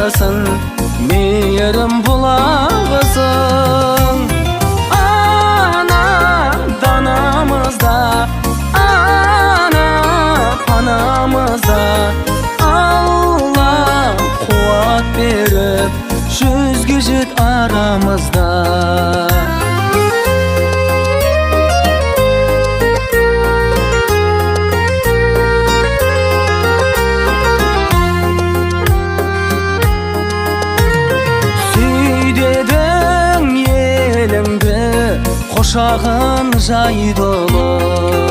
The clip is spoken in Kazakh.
Сарысың, мейірім бұлағысың. Ана, данамызда, ана, панамызда. Алла қуат беріп, 100-ге жет арамызда. Сүй дедің еліңді, құшағын жайдылы.